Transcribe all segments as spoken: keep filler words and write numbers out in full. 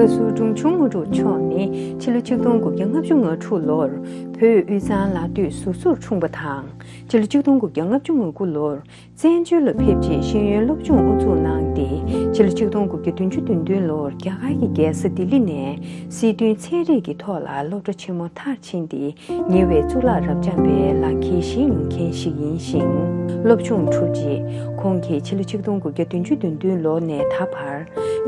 བཀའ་ཟུར་འབྲོང་ཆུང་དངོས་གྲུབ་མཆོག་ནི་ཕྱི་ལོ་ཆིག་སྟོང་དགུ་བརྒྱ་ལྔ་བཅུ་ང་དྲུག་ལོར་བོད་དབུས་གཙང་ལ་སྟོད་ཟུར་ཚུར་འཁྲུངས་པ་དང་། ཕྱི་ལོ་ཆིག་སྟོང་དགུ་བརྒྱ་ལྔ་བཅུ་ང་དགུ་ལོར་བཙན་བྱོལ་ལ་ཕེབས་རྗེས་ཤེས་ཡོན་སློབ་སྦྱོང་དབུ་འཛུགས་གནང་སྟེ། ཕྱི་ལོ་ཆིག་སྟོང་དགུ་བརྒྱ་བདུན་ཅུ་དོན་བདུན་ལོར་རྒྱ་གར་གྱི་རྒྱལ་ས་ལྡི་ལི་ནས་སྲིད་དོན་ཚན་རིག་གི་ཐོག་ལ་སློབ་གྲྭ་ཆེན་མོ་མཐར་ཕྱིན་ཏེ། ཉེ་བའི་གཙུག་ལག་རབ་འབྱམས་པའི་ལག་ཁྱེར་བཞེས་མྱོང་མཁན་ཞིག་ཡིན་ཞིང་། སློབ་སྦྱོང་གྲུབ་རྗེས་ཁོང་གིས་ཕྱི་ལོ་ཆིག་སྟོང་དགུ་བརྒྱ་བདུན་ཅུ་དོན་བདུན་ལོ་ནས་ད་བར་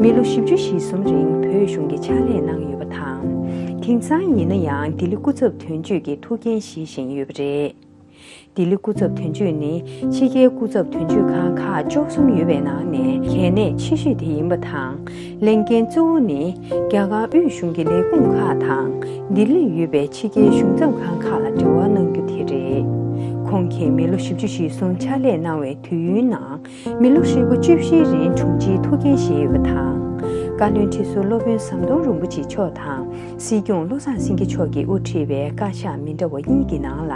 མི་ལོ་བཞི་བཅུ་ཞེ་གསུམ་རིང་བོད་གཞུང་གི་ཕྱག་ལས་གནང་ཡོད་པ་དང་། དེང་སང་ཡིན་ན་ཡང་ལྡི་ལི་སྐུ་ཚབ་དོན་གཅོད་ཀྱི་ཐུགས་འགན་བཞེས་བཞིན་ཡོད་པ་རེད། ལྡི་ལི་སྐུ་ཚབ་དོན་གཅོད་ནི་ཕྱི་རྒྱལ་སྐུ་ཚབ་དོན་གཅོད་ཁང་ཁག་བཅུ་གསུམ་ཡོད་པའི་ནང་ནས་གལ་གནད་ཆེ་ཤོས་དེ་ཡིན་པ་དང་། ལས་འགན་གཙོ་བོ་ནི་རྒྱ་གར་དབུས་གཞུང་གི་ལས་ཁུངས་ཁག་དང་ལྡི་ལིར་ཡོད་པའི་ཕྱི་རྒྱལ་གཞུང་ཚབ་ཁང་ཁག་ལ་འབྲེལ་བ་གནང་རྒྱུ་དེ་རེད། ཁོང་གིས་མི་ལོ་བཞི་བཅུ་ཞེ་གསུམ་ཕྱག་ལས་གནང་བའི་དུས་ཡུན་ནང་། མི་ལོ་ཧྲིལ་པོ་བཅུ་བཞིའི་རིང་དྲུང་ཆེའི་ཐུགས་འགན་བཞེས་ཡོད་པ་དང་། བཀའ་བློན་ཁྲི་ཟུར་སློབ་དཔོན་ཟམ་གདོང་རིན་པོ་ཆེ་མཆོག་དང་། སྲིད་སྐྱོང་བློ་བཟང་སེང་གེ་མཆོག་གིས་དབུ་ཁྲིད་པའི་བཀའ་ཤག་མི་འདྲ་བ་གཉིས་ཀྱི་ནང་ལ།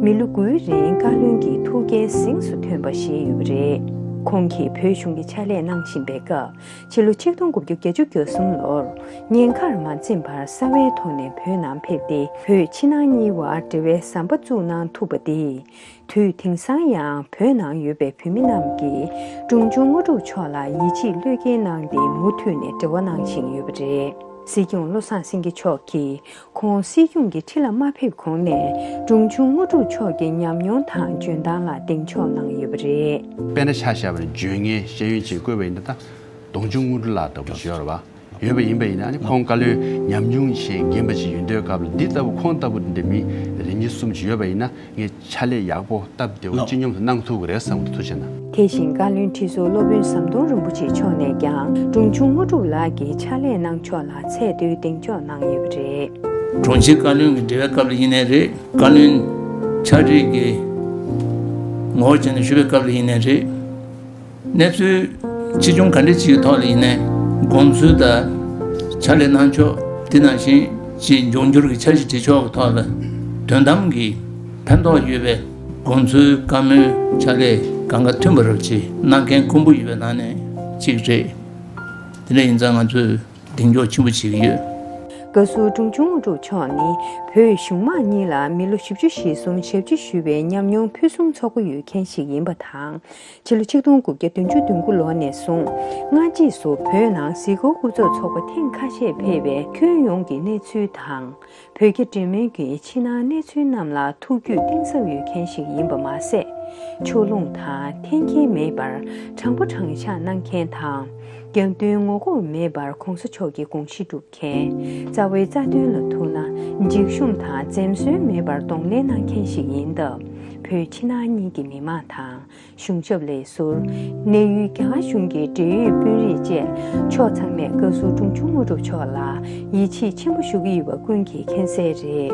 མི་ལོ་དགུའི་རིང་བཀའ་བློན་གྱི་ཐུགས་འགན་གཟེངས་སུ་ཐོན་པ་བཞེས་ཡོད་པ་རེད། ཁོང་གིས་བོད་གཞུང་གི་ཕྱག་ལས་གནང་བཞིན་པའི་སྐབས། ཕྱི་ལོ་ཆིག་སྟོང་དགུ་བརྒྱ་བརྒྱད་ཅུ་གྱ་གསུམ་ལོར་ཉེན་ཁར་མ་འཛེམས་པར་གསང་བའི་ཐོག་ནས་བོད་ནང་ཕེབས་ཏེ། བོད་ཕྱི་ནང་གཉིས་བར་འབྲེལ་བའི་ཟམ་པ་བཙུགས་གནང་ཐུབ་པ་དེས། དུས་དེང་སང་ཡང་བོད་ནང་ཡོད་པའི་བོད་མི་རྣམས་ཀྱིས་འབྲོང་ཆུང་དངོས་གྲུབ་མཆོག་ལ་ཡིད་ཆེས་བློས་འགེལ་གནང་སྟེ། མུ་མཐུད་ནས་འབྲེལ་བ་གནང་བཞིན་ཡོད་པ་རེད། སྲིད་སྐྱོང་བློ་བཟང་སེང་གེ་མཆོག་གིས་ཁོང་སྲིད་སྐྱོང་གི་ཁྲི་ལ་མ་ཕེབས་གོང་ནས་འབྲོང་ཆུང་དངོས་གྲུབ་མཆོག་གི་ཉམས་མྱོང་དང་འཇོན་ཐང་ལ་གདེང་འཇོག་གནང་ཡོད་པ་རེད། དཔེར་ན་ཆ་བཞག་པ་ན་བརྗོད་མཁན་ཤེས་ཡོན་ཅན་བཀོད་པ་ཡིན་ན། ད་འབྲོང་ཆུང་དངོས་གྲུབ་ལགས་ལྟ་བུ་ཞིག་ཡོད་རེད་པ། ཡོད་པ་ཡིན་པ་ཡིན་ན། ཨ་ནི་ཁོང་བཀའ་བློན་ཉམས་མྱོང་ཅན་རྒན་པ་ཞིག་ཡིན་དུས་སྐབས་ལ། འདི་ལྟ་བུ་ཁོང་ལྟ་བུ་འདི་མི་རེ་གཉིས་གསུམ་ཅིག་ཡོད་པ་ཡིན་ན། ངས་ཕྱག་ལས་ཡག་པོ་སྟབས་བདེ་བོ་ལགས། སྤྱི་སྙོམས་སུ་གནང་ཐུབ་ཀྱི་རེད་བསམ་གྱི་འདུག། ཐུགས་རྗེ་གནང་། དེ་བཞིན་བཀའ་བློན་ཁྲི་ཟུར་སློབ་དཔོན་ཟམ་གདོང་རིན་པོ་ཆེ་མཆོག་ནས་ཀྱང་འབྲོང་ཆུང་དངོས་གྲུབ་ལགས་ཀྱི་ཕྱག་ལས་གནང་ཕྱོགས་ལ་ཚད་མཐོའི་གདེང་འཇོག་གནང་ཡོད་པ་རེད། དྲུང་ཆེ་བཀའ་བློན་གྱི་འབྲེལ་བའི་སྐབས་ལ་ཡིན་ནའི་རེད། བཀའ་བློན་ཕྱག་བྲིས་ཀྱི་ངོ་བོ་བྱས་ནས་ཞུ་བའི་སྐབས་ལ་ཡིན་ནའི་རེད། གནས་ཚུལ་ཆེ་ཆུང་ག་འདྲ་ཅིག་གི་ཐོག་ལ་ཡིན་ནའི། དགོངས་ཚུལ་དང་ཕྱག་ལས་གནང་ཕྱོགས། དེ་ནང་བཞིན་ཅིག་འབྱུང་འགྱུར་གྱི་འཆར་གཞི་སྒྲིག་ཕྱོགས་ཀྱི་ཐོག་ལ་དོན་དམ་གྱི་ཕན་ཐོགས་ཡོད་པའི་དགོངས་ཚུལ་བཀའ་མོལ་ཕྱག་ལས་གང་ག་མཐུན་པ་རབ་ཅིག་གནང་མཁན་དཀོན་པོ་ཡོད་པའི་ནང་ནས་གཅིག་རེད། དེ་འདྲ་ཡིན་ཙང་ང་ཚོས་གདེང་འཇོག་ཆེན་པོ་བྱེད་ཀྱི་ཡོད། བཀའ་ཟུར་འབྲོང་ཆུང་དངོས་གྲུབ་མཆོག་ནི་བོད་གཞུང་མང་གཉིས་ལ་མི་ལོ་བཞི་བཅུ་ཞེ་གསུམ་ཞབས་ཕྱི་ཞུས་པའི་ཉམས་མྱོང་ཕུན་སུམ་ཚོགས་པོ་ཡོད་མཁན་ཞིག་ཡིན་པ་དང་། ཕྱི་ལོ་ཆིག་སྟོང་དགུ་བརྒྱ་བདུན་ཅུ་དོན་དགུ་ལོ་ནས་བཟུང་སྔ་རྗེས་སུ་བོད་ནང་གཟིགས་སྐོར་སྐུ་ཚབ་ཚོགས་པ་ཐེངས་ཁ་ཤས་ཕེབས་པའི་ཁྱོན་ཡོངས་ཀྱི་གནས་ཚུལ་དང་། བོད་རྒྱ་འབྲེལ་མོལ་གྱི་ཕྱི་ནང་གནས་ཚུལ་རྣམས་ལ་ཐུགས་རྒྱུས་གཏིང་ཟབ་ཡོད་མཁན་ཞིག་ཡིན་པ་མ་ཟད། ཕྱོགས་ལྷུང་དང་འཐེན་འཁྱེར་མེད་པར་དྲང་པོ་དྲང་བཞག་གནང་མཁན་དང་། རྒྱབ་མདུན་ངོ་ལྐོག་མེད་པར་གོང་ས་མཆོག་གི་དགོངས་གཞི་སྒྲུབ་མཁན། རྩ་བའི་རྩ་དོན་ལ་ཐུག་ན་འཇིགས་ཞུམ་དང་འཛེམ་ཟོན་མེད་པར་གདོང་ལེན་གནང་མཁན་ཞིག་ཡིན་སྟབས། བོད་ཕྱི་ནང་གཉིས་ཀྱི་མི་མང་དང་། གཞུང་ཞབས་ལས་ཟུར། གནད་ཡོད་རྒྱ་གར་གཞུང་གི་འབྲེལ་ཡོད་དཔོན་རིགས་བཅས་ཕྱོགས་ཚང་མས་བཀའ་ཟུར་འབྲོང་ཆུང་དངོས་གྲུབ་མཆོག་ལ་ཡིད་ཆེས་ཆེན་པོ་ཞུ་གི་ཡོད་པ་ཀུན་གྱིས་མཁྱེན་གསལ་རེད།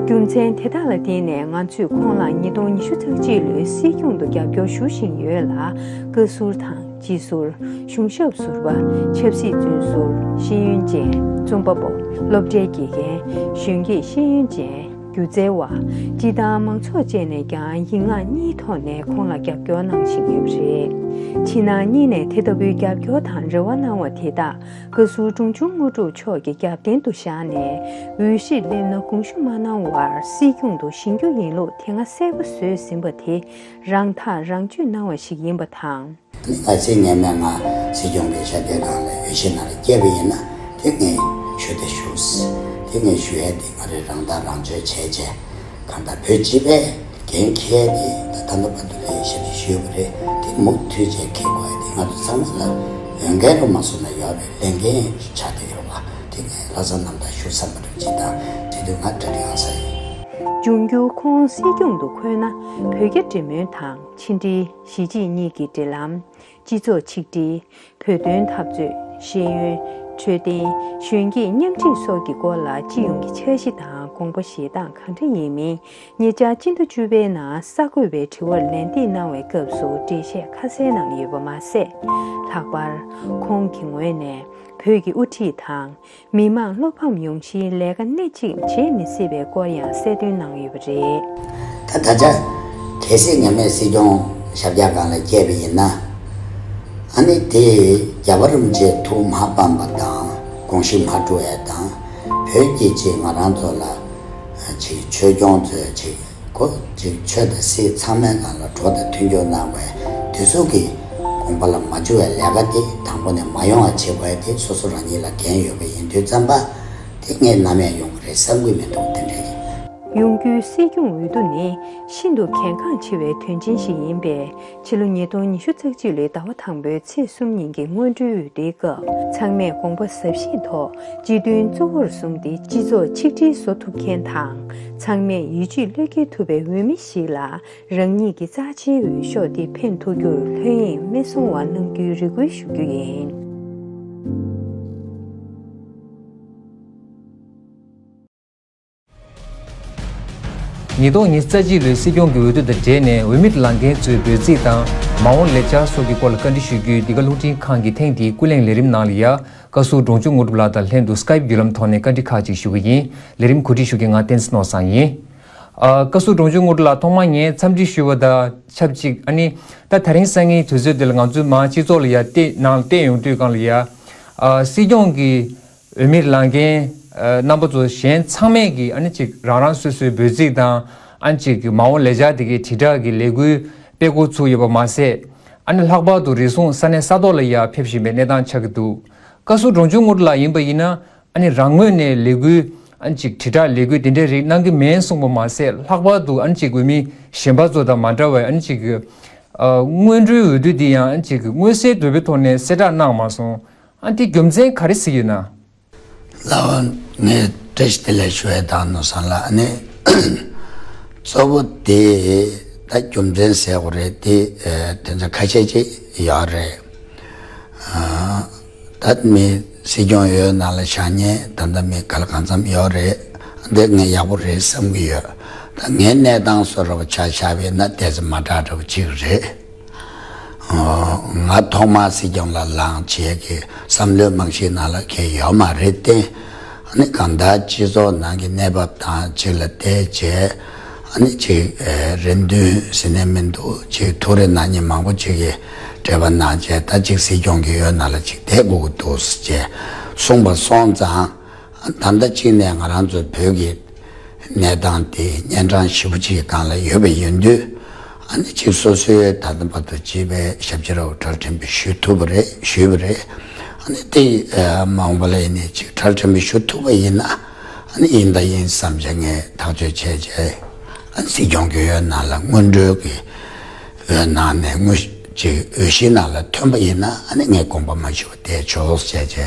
རྒྱུ་མཚན་དེ་དག་ལ་བརྟེན་ནས་ང་ཚོས་ཁོང་ལ་ཉིས་སྟོང་ཉི་ཤུ་རྩ་གཅིག་ལོའི་སྲིད་སྐྱོང་དུ་རྒྱབ་སྐྱོར་ཞུ་བཞིན་ཡོད་ལ། བཀའ་ཟུར་དང་སྤྱི་ཟུར། གཞུང་ཞབས་ཟུར་པ། ཆབ་སྲིད་བཙོན་ཟུར། ཤེས་ཡོན་ཅན། རྩོམ་པ་པོ། སློབ་གྲྭའི་དགེ་རྒན། གཞོན་སྐྱེས་ཤེས་ཡོན་ཅན། སྒྱུ་རྩལ་བ། སྤྱི་བཏང་མང་ཚོགས་བཅས་ནས་ཀྱང་ཡིག་ངག་གཉིས་ཐོག་ནས་ཁོང་ལ་རྒྱབ་སྐྱོར་གནང་བཞིན་ཡོད་པ་རེད། ཕྱི་ནང་གཉིས་ནས་དེ་ལྟ་བུའི་རྒྱབ་སྐྱོར་དང་རེ་བ་གནང་བ་དེ་དག་བཀའ་ཟུར་འབྲོང་ཆུང་དངོས་གྲུབ་མཆོག་གི་རྒྱབ་རྟེན་དུ་བཞག་ནས། འོས་གཞིར་སླེབས་ན་དགོངས་ཞུ་མ་གནང་བར་སྲིད་སྐྱོང་དུ་བཞེངས་རྒྱུ་ཡིན་ལུགས་དེ་སྔ་གསལ་པོ་བཟོས་ཟིན་པ་དེ་རང་ཐག་རང་གཅོད་གནང་བ་ཞིག་ཡིན་པ་དང་། ང་ཚོའི་ངེས་མེད་ང་སྲིད་སྐྱོང་གི་ཞབས་སྟེགས་སྒང་ལ་འོས་གཞི་ནང་ལ་སྐྱེས་པ་ཡིན་ན། དེ་ངས་ཞུ་དེ་ཞུ། དེ་ངས་ཞུ་ཡས་དེ་ང་རེ་རང་ཐག་རང་གཅོད་བྱས་བྱས། གང་ལྟར་བོད་སྤྱི་པའི་འགན་འཁྱེར་ཏེ་ད་ད་ལྟ་བར་དུ་ལས་ཞབས་ཕྱི་ཞུས་པ་རེད། དེ་མུ་མཐུད་བྱས་འཁྱེར་དགོས་ཡ་དེ་ང་ཚོ་ཚང་མ་ལ་འོས་འགན་རུ་མ་སོང་ན་ཡོད་རེད། ལས་འགན་ཆགས་བསྡད་ཡོད་རེད་བ། དེ་ངས་ལྷག་བསམ་རྣམ་དག་ཞུ་བསམ་པ་རེད། ཅི་དང་དེ་དུས་ང་གྲ་སྒྲིག་ཨང་ས་ཡིན། འབྱུང་འགྱུར་ཁོང་སྲིད་སྐྱོང་དུ་འཁོད་ན། བོད་རྒྱ་འབྲེལ་མོལ་དང་ཕྱི་འབྲེལ། གཞིས་བྱེས་གཉིས་ཀྱི་འབྲེལ་ལམ། སྤྱི་ཚོགས་ཆིག་སྒྲིལ། བོད་དོན་འཐབ་རྩོད། ཤེས་ཡོན། འཕྲོད་བསྟེན། གཞོན་སྐྱེས་མཉམ་འཁྲིད་སོགས་ཀྱི་སྐོར་ལ་སྤྱི་ཡོངས་ཀྱི་འཆར་གཞི་དང་དགོངས་པ་བཞེས་སྟངས་གང་འདྲ་ཡིན་མིན། ཉེ་ཆར་སྤྱི་ཟླ་བཅུ་པའི་ནང་གསར་འགོད་པའི་དྲི་བར་ལན་འདེབས་གནང་བའི་སྐབས་སུ་འགྲེལ་བཤད་ཁ་གསལ་གནང་ཡོད་པ་མ་ཟད། ལྷག་པར་ཁོང་གི་ངོས་ནས་བོད་ཀྱི་དབུ་ཁྲིད་དང་མི་མང་བློ་ཕམ་ཡོང་གཞིའི་ལས་ཀ་སྣེ་གཅིག་བྱེད་མི་སྲིད་པའི་སྐོར་ཡང་གསལ་སྟོན་གནང་ཡོད་པ་རེད། ད་ད་ཆ་གལ་སྲིད་མཉམ་མེད་སྲིད་སྐྱོང་ཞབས་བཀྱག་སྒང་ལ་བསྐྱལ་བ་ཡིན་ན། ཨ་ནི་དེ་རྒྱལ་བ་རིན་པོ་ཆེའི་ཐུགས་མ་ཕམ་པ་དང་དགོངས་གཞི་མ་བཀྲུ་བ་དང་། བོད་ཀྱི་ཅིག་ང་རང་ཚོ་ལ་ཅིག་ཆོས་སྐྱོང་ཚོས་ཅིག་ཁོ་ཅིག་ཆོས་དང་སྲིད་ཚང་མའི་སྒང་ལ་གྲོགས་དང་མཐུན་འགྱུར་གནང་བའི་དུས་སུ་གི་དགོངས་པ་ལ་མ་འཇུ་བའི་ལས་ཀ་དེ་དང་པོ་ནས་མ་ཡོང་བ་བྱེད་དགོས་དེ་སོ་སོ་རང་ཉིད་ལ་འགན་ཡོད་པ་ཡིན་དུས་ཙམ་པ། དེ་ངས་ནམ་ཡང་ཡོང་གི་རེད་བསམ་གྱི་མི་འདུག་དེ་འདྲ་ཡིན། ཡོང་རྒྱུའི་སྲིད་སྐྱོང་འོས་བསྡུ་ནི་ཤིན་ཏུ་གལ་འགངས་ཆེ་བའི་དོན་ཆེན་ཞིག་ཡིན་པས། ཕྱི་ལོ་ཉིས་སྟོང་ཉི་ཤུ་རྩ་གཅིག་ལོའི་ཟླ་བ་དང་པོའི་ཚེས་གསུམ་ཉིན་གྱི་སྔོན་འགྲོའི་འོས་བསྡུའི་སྐབས་ཚང་མས་དགོངས་པ་ཟབ་ཞིང་ཐོག་སྤྱི་དོན་གཙོ་བོར་བཟུང་སྟེ་སྤྱི་ཚོགས་ཆིག་སྒྲིལ་བཟོ་ཐུབ་མཁན་དང་། ཚང་མས་ཡིད་ཆེས་བློས་འགེལ་ཐུབ་པའི་འོས་མི་ཞིག་ལ་རང་ཉིད་ཀྱི་རྩ་ཆེའི་འོས་ཤོག་འདི་འཕེན་ཐུབ་རྒྱུར་ལྷོད་གཡེང་མི་གསུང་བ་གནང་རྒྱུའི་རེ་སྐུལ་ཞུ་རྒྱུ་ཡིན། ཉིས་སྟོང་ཉི་ཤུ་རྩ་གཅིག་ལོའི་སྲིད་སྐྱོང་གི་འོས་བསྡུ་དང་འབྲེལ་ནས་འོས་མིར་ལངས་མཁན་ཚོའི་འབོད་ཚིག་དང་མ་འོངས་ལས་འཆར་སོགས་ཀྱི་སྐོར་ལ་བཀའ་འདྲི་ཞུ་རྒྱུའི་འདི་ག་རླུང་འཕྲིན་ཁང་གི་ཐེངས་འདིའི་ཀུན་གླེང་ལས་རིམ་ནང་ལ་ཡ། བཀའ་ཟུར་འབྲོང་ཆུང་དངོས་གྲུབ་ལགས་དང་ལྷན་དུ་Skype་བརྒྱུད་ལམ་ཐོག་ནས་བཀའ་འདྲི་ཁག་ཅིག་ཞུ་གི་ཡིན། ལས་རིམ་གོ་སྒྲིག་ཞུ་མཁན་ང་བསྟན་འཛིན་ནོར་བཟང་ཡིན། ཨ། བཀའ་ཟུར་འབྲོང་ཆུང་དངོས་གྲུབ་ལགས་ཐོག་མར་ངས་འཚམས་འདྲི་ཞུ་བ་དང་ཆབས་ཅིག་ཨ་ནི་ད་དེ་རིང་སང་ཉིན་དུས་ཚོད་འདི་ལ་ང་ཚོའི་མ་སྤྱི་ཚོགས་ལ་ཡ་བལྟས་ནང་བལྟས་ཡོང་དུས་སྒང་ལ་ཡ། ཨ། སྲིད་སྐྱོང་གི་འོས་མིར་ལངས་མཁན་ཨ་རྣམ་པ་ཚོ་གཞན་ཚང་མས་ཀྱིས་ཨ་ནི་ཅིག་རང་རང་སོ་སོའི་འབོད་ཚིག་དང་ཨ་ནི་ཅིག་མ་འོངས་ལས་འཆར་དེ་གའི་དྲིལ་བསྒྲགས་ཀྱི་ལས་འགུལ་སྤེལ་འགོ་ཚུགས་ཡོད་པ་མ་ཟད། ཨ་ནི་ལྷག་པར་དུ་རེ་ཟུང་ས་གནས་ས་ཐོག་ལ་ཡར་ཕེབས་བཞིན་པའི་གནས་སྟངས་ཆགས་ཀྱི་འདུག་བཀའ་ཟུར་འབྲོང་ཆུང་དངོས་གྲུབ་ལགས་ཡིན་པ་ཡིན་ན་ཨ་ནི་རང་ངོས་ནས་ལས་འགུལ་ཨ་ནི་ཅིག་དྲིལ་བསྒྲགས་ལས་འགུལ་དེ་འདྲའི་རིགས་གནང་གི་མེད་གསུངས་པ་མ་ཟད། ལྷག་པར་དུ་ཨ་ནི་ཅིག་འོས་མི་གཞན་པ་ཚོ་དང་མ་འདྲ་བའི་ཨ་ནི་ཅིག་ཨ་སྔོན་འགྲོའི་འོས་བསྡུ་འདི་ཡང་ཨ་ནི་ཅིག་མངོན་གསལ་དོད་པོའི་ཐོག་ནས་གསལ་བསྒྲགས་གནང་མ་སོང་། ཨ་ནི་དེ་རྒྱུ་མཚན་ག་རེ་ཟིག་ཡོད་ན། ལགས་འོ། ངས་བཀྲ་ཤིས་བདེ་ལེགས་ཞུ་ཡས་དང་ནོར་བཟང་ལགས། ཨ་ནི་གཙོ་བོ་དེ་ད་རྒྱུ་མཚན་ཟེར་དགོས་རེད་དེ། ཨ། དེ་ཚོ་ཁ་ཤས་ཅིག་ཡོད་རེད། ཨ། ད་མི་སྲིད་སྐྱོང་འོས་ནང་ལ་བཞག་མཁན་ད་ལྟ་མི་ག་ལ་གང་འཚམ་ཡོད་རེད། འདི་ངས་ཡག་པོ་རེད་བསམ་གྱི་ཡོད། ད་ངའི་གནས་སྟངས་བཟོ་འདྲ་པོ་ཆ་བཞག་པ་ཡིན་ན་ཏོག་ཙམ་མ་དྲག་འདྲ་པོ་ཅིག་རེད། ང་ཐོག་མར་སྲིད་སྐྱོང་ལ་ལངས་བྱས་ཀྱི་བསམ་བློའི་རྨང་གཞིའི་ནང་ལ་གང་ཡང་ཡོད་མ་རེད་དེ། ཨ་ནི་གང་ལྟར་སྤྱི་ཚོགས་ནང་གི་གནས་བབ་དང་གཅིག་ལ་བལྟས་བྱས། ཨ་ནི་ཅིག་ཨེ། རེ་འདུན་ཟེར་ནས་མི་འདུག་ཅིག་ཐུགས་རེ་གནང་མཁན་མང་པོ་ཅིག་གིས་འབྲེལ་བ་གནང་བྱས། ད་ཅིག་སྲིད་སྐྱོང་གི་འོས་ནང་ལ་ཅིག་བསྡད་དགོས་ཀྱི་འདུག་ཟེར་བྱས་གསུངས་པ་སོང་ཙང་། ད་ལྟ་གཅིག་ནས་ང་རང་ཚོ་བོད་ཀྱི་གནས་སྟངས་དེ་གཉན་འཕྲང་ཞེ་པོ་ཅིག་གི་སྒང་ལ་ཡོད་པ་ཡིན་དུས། ཨ་ནི་ཅིག་སོ་སོའི་ད་ལྟ་བར་དུ་བྱས་པའི་ཞབས་ཕྱི་ར་བ་གྲལ་ཕྲན་བུ་ཞུ་ཐུབ་པ་རེད། ཞུས་པ་རེད། ཨ་ནི་དེ་མ་འོངས་པ་ལ་ཡིན་ནའི་ཅིག་གྲལ་ཕྲན་བུ་ཞུ་ཐུབ་པ་ཡིན་ན། ཨ་ནི་ཡིན་ད་ཡིན་བསམ་བྱས་ངས་ཐག་གཅོད་བྱས་བྱས། ཨ་ནི་སྲིད་སྐྱོང་གི་འོས་ནང་ལ་སྔོན་འགྲོའི་གི་འོས་ནང་ནས་དངོས་ཅིག་འོས་གཞི་ནང་ལ་ཐོན་པ་ཡིན་ན། ཨ་ནི་ངས་དགོངས་པ་མ་ཞུ་བ་བསྡད་ཆོག་ཟེར་བྱས་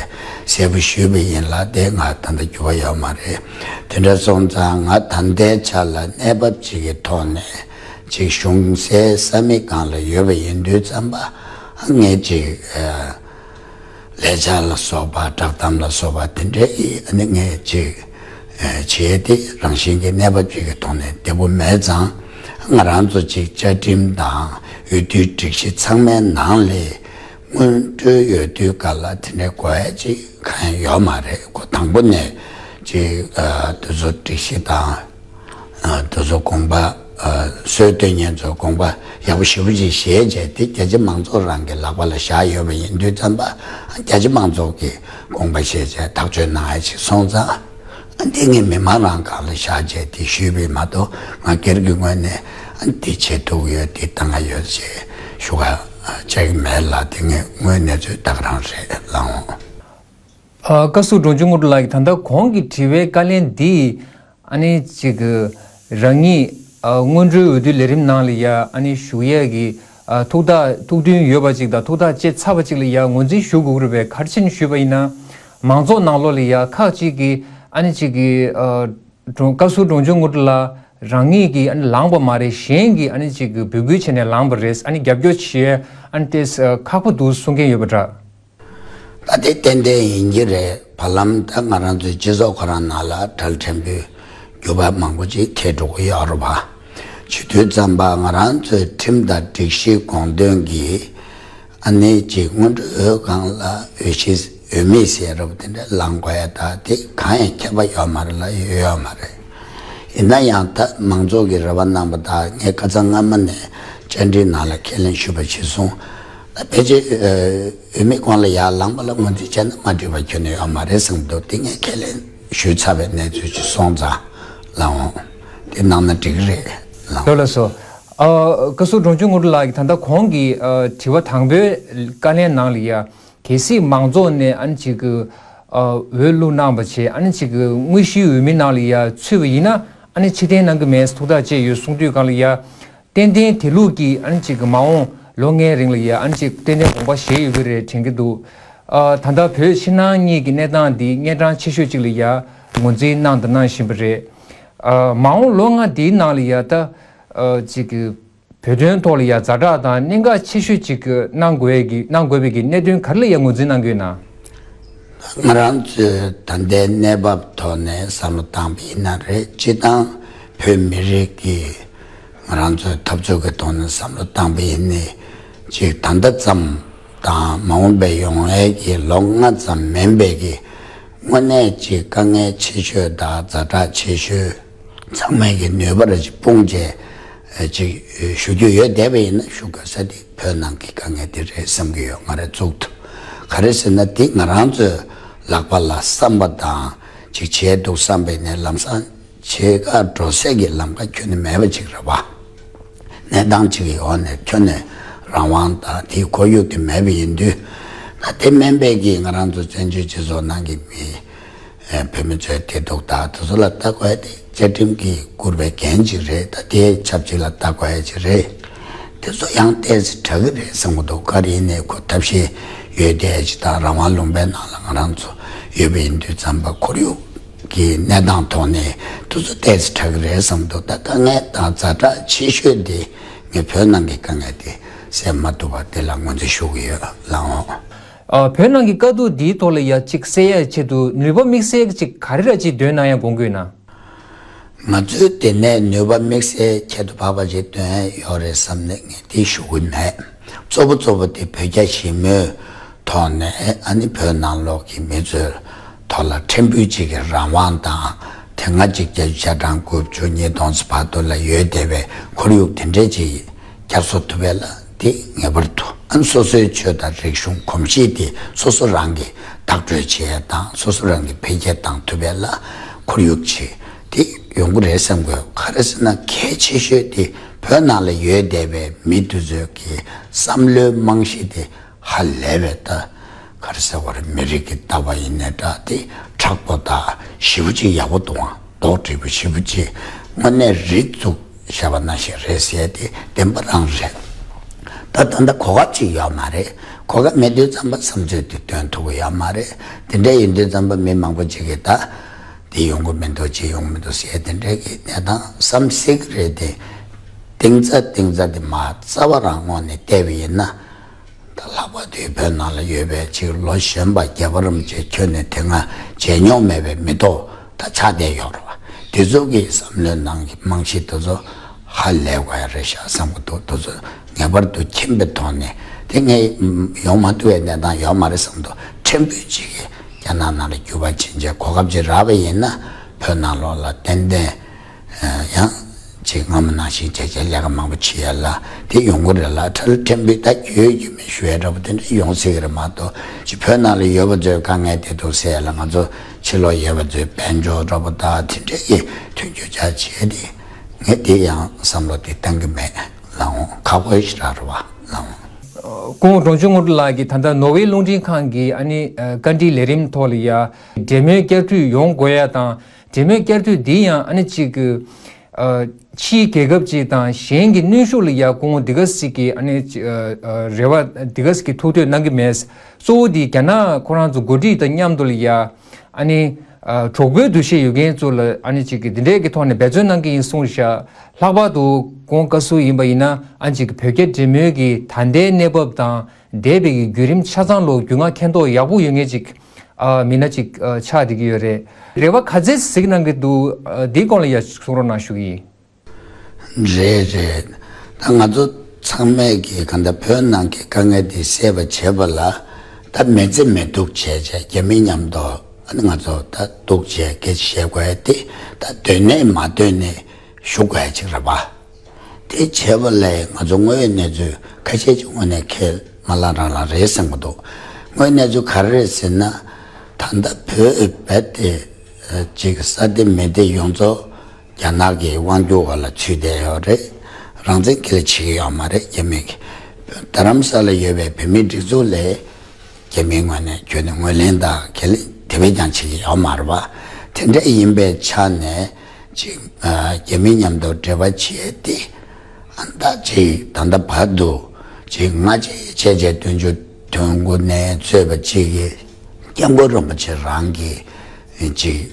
གསལ་པོ་ཞུས་པ་ཡིན་ལ། དེ་ང་ད་ལྟ་འགྱུར་བ་ཡོད་མ་རེད། དེ་འདྲ་སོང་ཙང་ང་ད་ལྟའི་ཆ་ལ་གནས་བབ་ཅིག་གི་ཐོག་ནས་ཅིག་གཞུང་སའི་ས་མིག་སྒང་ལ་ཡོད་པ་ཡིན་དུས་ཙམ་པ། ངས་ཅིག་ཨ། ལས་འཆར་ལ་སོགས་པ། བསྒྲགས་གཏམ་ལ་སོགས་པ་དེ་འདྲའི་ཨ་ནི་ངས་ཅིག་ཨ། བྱས་ཏེ་རང་བཞིན་གྱི་གནས་བབ་ཅིག་གི་ཐོག་ནས་བདེ་པོ་མེད་ཙང་། ང་རང་ཚོ་ཅིག་བཅའ་ཁྲིམས་དང་འོས་བསྡུའི་སྒྲིག་གཞི་ཚང་མའི་ནང་ལས་སྔོན་འགྲོའི་འོས་བསྡུའི་སྐབས་ལ་དེ་འདྲའི་དགོས་ཡ་ཅིག་གང་ཡང་ཡོད་མ་རེད། ཁོ་དང་པོ་ནས་ཅིག་ཨ། དེ་ཚོ་སྒྲིག་གཞི་དང་། ཨ། དེ་ཚོ་དགོངས་པ། ཨ། སྲོལ་གཏོད་མཁན་ཚོ་དགོངས་པ་ཡག་པོ་ཞེ་པོ་ཅིག་བཞེས་བྱས་ཏེ། རྒྱ་ཆེ་མང་ཚོགས་རང་གི་ལག་པ་ལ་བཞག་ཡོད་པ་ཡིན་དུས་ཙམ་པ། རྒྱ་ཆེ་མང་ཚོགས་ཀྱིས་དགོངས་པ་བཞེས་བྱས་ཐག་གཅོད་གནང་ཡ་ཅིག་སོང་ཙང་། འདི་ངས་མི་མང་རང་སྒང་ལ་བཞག་བྱས་དེ་ཞུས་པ་མ་གཏོགས། ང་སྒེར་གྱི་ངོས་ནས་འདི་བྱེད་ཐུབ་ཀྱི་ཡོད། འདི་བཏང་ཡ་ཡོད་ཅེས་ཞུ་ག་བྱ་གི་མེད་ལ། དེ་ངས་དངོས་གནས་ཚུལ་ད་ག་རང་རེད། ལགས་འོང་། ཨ། བཀའ་ཟུར་འབྲོང་ཆུང་དངོས་གྲུབ་ལགས་ཀྱིས་ད་ལྟ་གོང་གི་དྲི་བའི་བཀའ་ལན་འདི། ཨ་ནི་ཅིག་གི་རང་ཉིད་ཨ་སྔོན་འགྲོའི་འོས་བསྡུའི་ལས་རིམ་ནང་ལ་ཡ་ཨ་ནི་ཞུགས་ཡས་ཀྱི་ཨ་ཐུགས་ཐག་ཐུགས་འདུན་ཡོད་པ་ཅིག་དང་། ཐུགས་ཐག་བཅད་ཚར་བ་ཅིག་ལ་ཡ་ངོས་འཛིན་ཞུ་དགོས་ཀྱི་རེད་པས། ག་རེ་བྱས་ནས་ཞུས་པ་ཡིན་ན། མང་ཚོགས་ནང་ལོགས་ལ་ཡ་ཁག་ཅིག་གིས་ཨ་ནི་ཅིག་གི་ཨ་བཀའ་ཟུར་འབྲོང་ཆུང་དངོས་གྲུབ་ལགས་ རང་ཉིད་ཀྱིས་ཨ་ནི་ལངས་པ་མ་རེད། གཞན་གྱིས་ཨ་ནི་ཅིག་གི་འབོད་སྐུལ་བྱས་ནས་ལངས་པ་རེད། ཨ་ནི་རྒྱབ་སྐྱོར་བྱེད་ཨ་ནི་ཏེ་ཁག་པོ་འདུག་གསུང་མཁན་ཡོད་པ་འདྲ། ད་དེ་ཏན་ཏན་ཡིན་གྱི་རེད། བར་ལམ་ད་ང་རང་ཚོའི་སྤྱི་ཚོགས་ཁོ་རང་ནང་ལ་གྲལ་ཕྲན་བུའི་འགྱུར་བ་མང་པོ་ཅིག་ཐེབས་འགྲོ་གི་ཡོད་རེད་བ། བྱེད་དུས་ཙམ་པ་ང་རང་ཚོའི་ཁྲིམས་དང་སྒྲིག་གཞིའི་དགོངས་དོན་གྱིས་ཨ་ནི་ཅིག་སྔོན་འགྲོའི་འོས་སྒང་ལ་འོས་གཞི་འོས་མི་ཟེར་རབས་དེ་འདྲ་ལངས་དགོས་ཡ་ད་དེ་གང་ཡང་ཁྱད་པར་ཡོད་མ་རེད་ལ་ཡོད་ཡོད་མ་རེད། ཡིན་ན་ཡང་ད་མང་ཚོགས་ཀྱི་རེ་བ་གནང་པ་དང་ངས་ཁ་སང་སྔ་མ་ནས་བཅར་འདྲིའི་ནང་ལ་ཁས་ལེན་ཞུས་པ་ཞིག་སོང་། ད་ཕལ་ཆེར་འོས་མི་ཁོང་ལ་ཡར་ལངས་པ་ལ་ངོས་འཛིན་བྱས་ན་མ་འགྲིག་པ་ཁྱོན་ནས་ཡོད་མ་རེད་བསམ་འདུག་དེ་ངས་ཁས་ལེན་ཞུས་ཚར་བའི་གནས་ཚུལ་ཅིག་སོང་ཙང་ལགས་འོང་། དེ་གནང་ན་འགྲིག་གི་རེད་ལགས་འོང་། ལགས་སོ། བཀའ་ཟུར་འབྲོང་ཆུང་དངོས་གྲུབ་ལགས་ཀྱིས་ད་ལྟ་གོང་གི་དྲི་བ་དང་པོའི་བཀའ་ལན་ནང་ལ་ཡ། གལ་སྲིད་མང་ཚོགས་ནས་ཨ་ནི་ཅིག་གི་འོས་བླུགས་གནང་བ་བྱས་ཨ་ནི་ཅིག་གི་དངོས་གཞིའི་འོས་མི་ནང་ལ་ཡ་ཚུད་པ་ཡིན་ན་ཨ་ནི་ཕྱིར་འཐེན་གནང་གི་མེད་ཐུགས་ཐག་བཅད་ཡོད་གསུང་དུས་སྒང་ལ་ཡ། ཏན་ཏན་དེ་ལུགས་ཀྱིས་ཨ་ནི་ཅིག་གི་མ་འོངས་ལོ་ལྔའི་རིང་ལ་ཡ་ཨ་ནི་ཅིག་ཏན་ཏན་དགོངས་པ་བཞེས་ཡོད་ཀྱི་རེད་དྲན་གྱི་འདུག་ད་ལྟ་བོད་ཕྱི་ནང་གཉིས་ཀྱི་གནས་སྟངས་འདི་གཉན་འཕྲང་ཆེ་ཤོས་ཅིག་ལ་ཡ་ངོས་འཛིན་གནང་དང་གནང་བཞིན་པ་རེད། མ་འོངས་ལོ་ལྔ་འདིའི་ནང་ལ་ཡ་ད་ཅིག་གི་བོད་དོན་ཐོག་ལ་ཡ་ཛ་དྲག་དང་གནད་འགག་ཆེ་ཤོས་ཅིག་གི་གནང་དགོས་ཀྱི་གནང་དགོས་པའི་གི་གནད་དོན་ག་རེ་ལ་ཡ་ངོས་འཛིན་གནང་གི་ཡོད་ན། ང་རང་ཚོས་ད་ལྟའི་གནས་བབ་ཐོག་ནས་བསམ་བློ་བཏང་པ་ཡིན་ན་རེད། སྤྱི་བཏང་བོད་མི་རིགས་ཀྱི་ང་རང་ཚོའི་འཐབ་རྩོད་ཀྱི་ཐོག་ནས་བསམ་བློ་བཏང་པ་ཡིན་ནའི་ཅིག་ད་ལྟ་ཙམ་དང་མ་འོངས་པའི་ཡོང་ཡས་ཀྱི་ལོ་ལྔ་ཙམ་མིན་པའི་གི་དངོས་གནས་ཅིག་དཀའ་ངལ་ཆེ་ཤོས་དང་ཛ་དྲག་ཆེ་ཤོས། ཚང་མས་ཀྱི་ནུས་པར་ཅིག་སྤུངས་བྱས་ཅིག་ཞུ་རྒྱུ་ཡོད་བསྡད་པ་ཡིན་ན་ཞུ་དགོས་ས་དེ་བོད་ནང་གི་དཀའ་ངལ་དེ་རེད་བསམ་གྱི་ཡོད། ང་རེ་བཙུགས་ཐུབ་ག་རེ་ཟེར་ན་དེ་ང་རང་ཚོའི་ལག་པ་ལ་བསམ་པ་དང་ཅིག་བྱས་འདུག་བསམ་པ་ཡིན་ནའི་ལམ་སང་བྱེད་ག་འགྲོ་སའི་གི་ལམ་ཁ་ཁྱོན་ནས་མེད་པ་ཅིག་རེད་བ། གནས་སྟངས་ཅིག་གི་འོག་ནས་ཁྱོན་ནས་རང་དབང་དང་དེའི་ཁོར་ཡུག་དེ་མེད་པ་ཡིན་དུས་ད་དེ་མིན་པའི་གི་ང་རང་ཚོ་བཙན་བྱོལ་སྤྱི་ཚོགས་ནང་གི་མི། བོད་མི་ཚོའི་བདེ་སྡུག་དང་དེ་ཚོ་ལ་ལྟ་དགོས་ཏེ་བཅའ་ཁྲིམས་ཀྱིས་བསྐུར་བའི་འགན་ཅིག་རེད། ད་དེའི་ཆབས་ཅིག་ལ་ལྟ་དགོས་ཡ་ཅིག་རེད། དེ་ཚོ་ཡང་ཏོག་ཙམ་དྲག་གི་རེད་བསམ་གི་འདུག་ག་རེ་ཡིན་ནའི་ཁོ་ཐབས་ཤེས་ཡོད་བསྡད་ཡ་ཅིག་དང་རང་དབང་ལུང་པའི་ནང་ལ་ང་རང་ཚོ་ཡོད་པ་ཡིན་དུས་ཙམ་པ་ཁོར་ཡུག་གི་གནས་སྟངས་ཐོག་ནས་དེ་ཚོ་ཏོག་ཙམ་དྲག་གི་རེད་བསམ་གི་འདུག་ད་དཀའ་ངལ་དང་ཛ་དྲག་ཆེ་ཤོས་དེ་ངས་བོད་ནང་གི་དཀའ་ངལ་དེ་སེལ་མ་ཐུབ་པ་དེ་ལ་ངོས་འཛིན་ཞུ་གི་ཡོད་ལགས་འོང་། ཨ། བོད་ནང་གི་དཀའ་སྡུག་འདིའི་ཐོག་ལ་ཡ་གཅིག་སེལ་ཡ་ཆེད་དུ་ནུས་པ་དམིགས་བསལ་གཅིག་ག་རེ་ར་གཅིག་འདོན་གནང་ཡ་དགོངས་ཀྱི་ཡོད་ན། ང་ཚོའི་དེ་ནས་ནུས་པ་དམིགས་བསལ་ཁྱད་དུ་འཕགས་པ་ཅིག་འདོན་ཡ་ཡོད་རེད་བསམ་ནས་ངས་དེ་ཞུ་གི་མེད། གཙོ་བོ་གཙོ་བོ་དེ་བོད་རྒྱ་ཞི་མོལ་ཐོག་ནས་ཨ་ནི་བོད་ནང་ལོགས་ཀྱི་མི་ཚོའི་ཐོག་ལ་ཕྲན་བུ་ཅིག་གི་རང་དབང་དང་དེ་སྔ་གཅིག་བརྒྱད་ཅུ་གྱ་གྲངས་དགུ་བཅུ་ཉིས་སྟོང་ཙམ་བར་དུ་ལ་ཡོད་བསྡད་པའི་ཁོར་ཡུག་དེ་འདྲས་ཅིག་བསྐྱར་གསོ་ཐུབ་པ་ལ་དེ་ངེས་པར་དུ་ཨ་ནི་སོ་སོའི་ཆོས་དང་རིག་གཞུང་གོམས་གཤིས་དེ་སོ་སོ་རང་གིས་བདག་སྤྲོད་བྱེད་ཡ་དང་སོ་སོ་རང་གིས་འཕེལ་རྒྱས་བཏང་ཐུབ་པ་ལ་ཁོར་ཡུག་ཅིག་དེ་ཡོང་གི་རེད་བསམ་དགོས། ག་རེ་ཟེར་ན་གལ་ཆེ་ཤོས་དེ་བོད་ནང་ལ་ཡོད་བསྡད་པའི་མི་དེ་ཚོའི་གི་བསམ་བློའི་རྨང་གཞི་དེ་ཧ་ལས་པའི་ད་ག་རེ་ཟེར་བ་རེད། མི་རིགས་ཀྱི་ལྟ་བ་ཡིན་ནའི་འདྲ་དེ་དྲག་པོ་དང་ཞེ་པོ་ཅིག་ཡག་པོ་འདུག་ཨང་། རྡོག་བྲིས་པོ་ཞེ་པོ་ཅིག་དངོས་གནས་རིགས་བཙུགས་བཞག་པ་ནང་བཞིན་རེད་ཟེར་དེ་བདེན་པ་རང་རེད། ད་ད་ལྟ་གོ་སྐབས་ཅིག་ཡོད་མ་རེད། གོ་སྐབས་མེད་དུས་ཙམ་པ་བསམ་ཚུལ་དེ་འདོན་ཐུབ་ཀྱི་ཡོད་མ་རེད། དེ་འདྲ་ཡིན་དུས་ཙམ་པ་མི་མང་པོ་ཅིག་གིས་ད་དེ་ཡོང་གི་མི་འདུག་ཅི་ཡོང་མི་འདུག་ཟེར་དེ་འདྲའི་གི་གནས་སྟངས་བསམ་སྲིད་ཀྱི་རེད་དེ། གཏིང་ཚ་གཏིང་ཚ་དེ་མ་རྩ་བ་རང་ངོས་ནས་བལྟས་པ་ཡིན་ན། ད་ལྷག་པར་དུ་བོད་ནང་ལ་ཡོད་པའི་ཅིག་ལོ་གཞོན་པ་རྒྱལ་བ་རིན་པོ་ཆེ་ཁྱོན་ནས་དེ་སྔ་མཇལ་མྱོང་མེད་པའི་མི་ཐོག་ད་ཆགས་བསྡད་ཡོད་རེད་བ། དེ་ཚོ་གི་བསམ་བློའི་ནང་གི་རྨང་གཞི་དེ་ཚོ་ཧ་ལས་དགོས་ཡ་རེད་ཤག་བསམ་གི་འདུག་དེ་ཚོ་ངེས་པར་དུ་མཁྱེན་པའི་ཐོག་ནས་དེ་ངས་ཡོང་མ་ཐུབ་པའི་གནས་སྟངས་ཡོད་མ་རེད་བསམ་འདུག་ཕྲན་བུ་ཅིག་གིས་རྒྱ་ནག་ནང་ལ་རྒྱུ་བ་ཕྱིན་ཆད་གོ་སྐབས་ཅིག་རག་པ་ཡིན་ན་བོད་ནང་ལོགས་ལ་ཏན་ཏན། ཡང་ཅིག་སྔ་མོ་ནང་བཞིན་བྱས་བྱས་ལས་ཀ་མང་པོ་བྱེད་ཡ་ལ་དེ་ཡོང་གི་རེད་ལ། ཁྲལ་ཕྲན་བུ་ད་རྒྱུས་ཡོད་རྒྱུས་མེད་ཞུ་ཡ་འདྲ་པོ་དེ་འདྲ་ཡོང་སྲིད་ཀྱི་རེད་མ་གཏོགས་ཅིག་བོད་ནང་ལ་ཡོད་པ་ཚོའི་དཀའ་ངལ་དེ་འདུག་ཟེར་ཡ་ལ་ང་ཚོ་ཕྱི་ལོགས་ཡོད་པ་ཚོའི་དཔལ་འབྱོར་འདྲ་པོ་ད་དེ་འདྲ་གི་མཐུན་འགྱུར་བྱ་བྱེད་དེ་ངས་དེ་ཡང་བསམ་བློ་དེ་བཏང་གི་མེད་ལགས་འོང་། ཁག་པོ་ཞིག་རག་རེད་བ་ལགས་འོང་། སྐུ་ངོ་འབྲོང་ཆུང་དངོས་གྲུབ་ལགས་ཀྱིས་ད་ལྟ་ནོར་ཝེ་རླུང་འཕྲིན་ཁང་གི་ཨ་ནི་བཀའ་འདྲིའི་ལས་རིམ་ཐོག་ལ་ཡ་འབྲེལ་མོལ་བསྐྱར་མཐུད་ཡོང་དགོས་ཡ་དང་། འབྲེལ་མོལ་བསྐྱར་མཐུད་འདི་ཡང་ཨ་ནི་གཅིག་གི་ཕྱིའི་རྒྱལ་ཁབ་ཅིག་དང་གཞན་གྱི་གནོན་ཤུགས་ལ་ཡ་སྐུ་ངོ་འདི་ག་ཟིག་གི་ཨ་ནི་རེ་བ་འདི་ག་ཟིག་གི་ཐུགས་འདོད་གནང་གི་མེད། གཙོ་བོ་འདི་རྒྱ་ནག་ཁོ་རང་ཚོ་འགོ་ཁྲིད་དང་མཉམ་དུ་ལ་ཡ་ཨ་ནི་ ཨ་གྲོགས་པོའི་འདུ་ཤེས་ཡོད་མཁན་ཚོ་ལ་ཨ་ནི་ཅིག་གི་འདི་འདྲའི་གི་ཐོག་ནས་འབད་བརྩོན་གནང་གི་ཡིན་གསུངས་ཤག་ལྷག་པར་དུ་ཁོང་བཀའ་ཟུར་ཡིན་པ་ཡིན་ན་ཨ་ནི་ཅིག་གི་བོད་རྒྱ་འབྲེལ་མོལ་གྱི་ད་ལྟའི་གནས་བབ་དང་འདས་པའི་གི་བརྒྱུད་རིམ་ཆ་ཚང་ལོ་རྒྱུས་མངའ་མཁྱེན་རྟོགས་ཡག་པོ་ཡོད་མཁན་ཅིག་ཨ་མི་སྣ་ཅིག་ཨ་ཆགས་བསྡད་ཀྱི་ཡོད་རེད། རེ་བ་ག་ཚད་གཟིགས་གནང་གི་འདུག་ཨ་འདིའི་སྐོར་ལ་ཡ་གསུང་རོགས་གནང་ཞུ་གི་ཡིན། རེད་རེད། ད་ང་ཚོ་ཚང་མས་ཀྱི་གང་ལྟར་བོད་ནང་གི་དཀའ་ངལ་འདི་སེལ་བ་བྱེད་པ་ལ་ད་མི་བརྩི་མི་ཐུབ་བྱས་བྱས་རྒྱ་མི་མཉམ་དུ་ཨ་ནི་ང་ཚོ་ད་སྡུག་བྱས་སྐད་ཆ་བཤད་དགོས་ཏེ་ད་འདོད་ནས་མ་འདོད་ནས་ཞུ་དགོས་ཅིག་རེད་པ། དེ་བྱས་པ་ལས་ང་ཚོ་དངོས་ཡོད་གནས་ཚུལ་ཁ་ཤས་ཅིག་དངོས་གནས་ཁས་མ་བླངས་རང་བླངས་རེད་བསམ་གྱི་འདུག་དངོས་གནས་ཚུལ་ག་རེ་རེད་ཟེར་ན། ད་ལྟ་བོད་རྦད་དེ་ཅིག་ས་སྡེ་མི་སྡེ་ཡོངས་རྫོགས་རྒྱ་ནག་གི་དབང་སྒྱུར་འོག་ལ་ཚུད་བསྡད་ཡོད་རེད། རང་བཙན་ཁས་ལེན་བྱེད་ཀྱི་ཡོད་མ་རེད་རྒྱ་མི་གིས། རྡ་རམ་ས་ལ་ཡོད་པའི་བོད་མིའི་སྒྲིག་འཛུགས་ལས་རྒྱ་མིའི་ངོས་ནས་ཁྱོན་ནས་ངོས་ལེན་དང་ཁས་ལེན་དེ་བས་ཀྱང་བྱེད་ཀྱི་ཡོད་མ་རེད་པ། དེ་འདྲ་ཡིན་པའི་ཆ་ནས་ཅིག་རྒྱ་མི་མཉམ་དུ་འབྲེལ་བ་བྱས་ཏེ། ཨ་ད་ཅིག་ད་ལྟ་བར་དུ་ཅིག་སྔ་རྗེས་བྱས་རྗེས་བདུན་ཅུ་དོན་དགུ་ནས་གཙོས་པ་ཅིག་གིས་སྐྱབས་མགོན་རིན་པོ་ཆེ་རང་གི་ཅིག་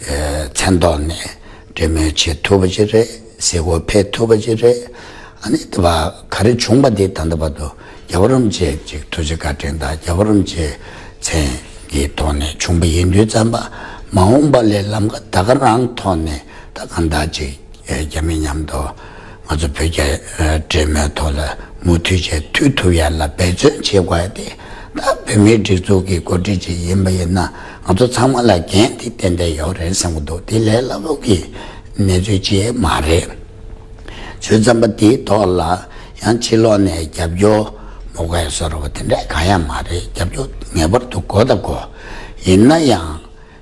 མཚན་ཐོག་ནས་འབྲེལ་མོལ་བྱེད་ཐུབ་པ་ཅིག་རེད། གཟིགས་སྐོར་ཕེབས་ཐུབ་པ་ཅིག་རེད། ཨ་ནི་དེ་བ་ག་རེ་བྱུང་པ་དེ་ད་ལྟ་བར་དུ་རྒྱལ་བ་རིན་པོ་ཆེ་ཅིག་ཐུགས་རྗེ་བཀའ་དྲིན་དང་རྒྱལ་བ་རིན་པོ་ཆེ་མཚན་གྱི་ཐོག་ནས་བྱུང་པ་ཡིན་དུས་ཙམ་པ་མ་འོངས་པ་ལས་ལམ་ཁ་ད་ག་རང་ཐོག་ནས་ད་གང་ལྟར་ཅིག་རྒྱ་མི་མཉམ་དུ་ང་ཚོ་བོད་རྒྱ་འབྲེལ་མོལ་ཐོག་ལ་མུ་མཐུད་བྱས་མཐུད་ཐུབ་ཡ་ལ་འབད་བརྩོན་བྱེད་དགོས་ཏེ། ད་བོད་མིའི་སྒྲིག་འཛུགས་ཀྱི་འགོ་ཁྲིད་ཅིག་ཡིན་པ་ཡིན་ན་ང་ཚོ་ཚང་མ་ལ་འགན་དེ་ཏན་ཏན་ཡོད་རེད་བསམ་གྱི་འདུག་དེ་ལས་སླ་པོ་གི་གནས་ཚུལ་ཅིག་མ་རེད། བྱས་ཙམ་པ་དེའི་ཐོག་ལ་ཡང་ཕྱི་ལོགས་ནས་རྒྱབ་སྐྱོར་མ་དགོས་བཟོ་འདྲ་བ་དེ་འདྲ་གང་ཡང་མ་རེད། རྒྱབ་སྐྱོར་ངེས་པར་དུ་དགོས་དང་དགོས། ཡིན་ན་ཡང་།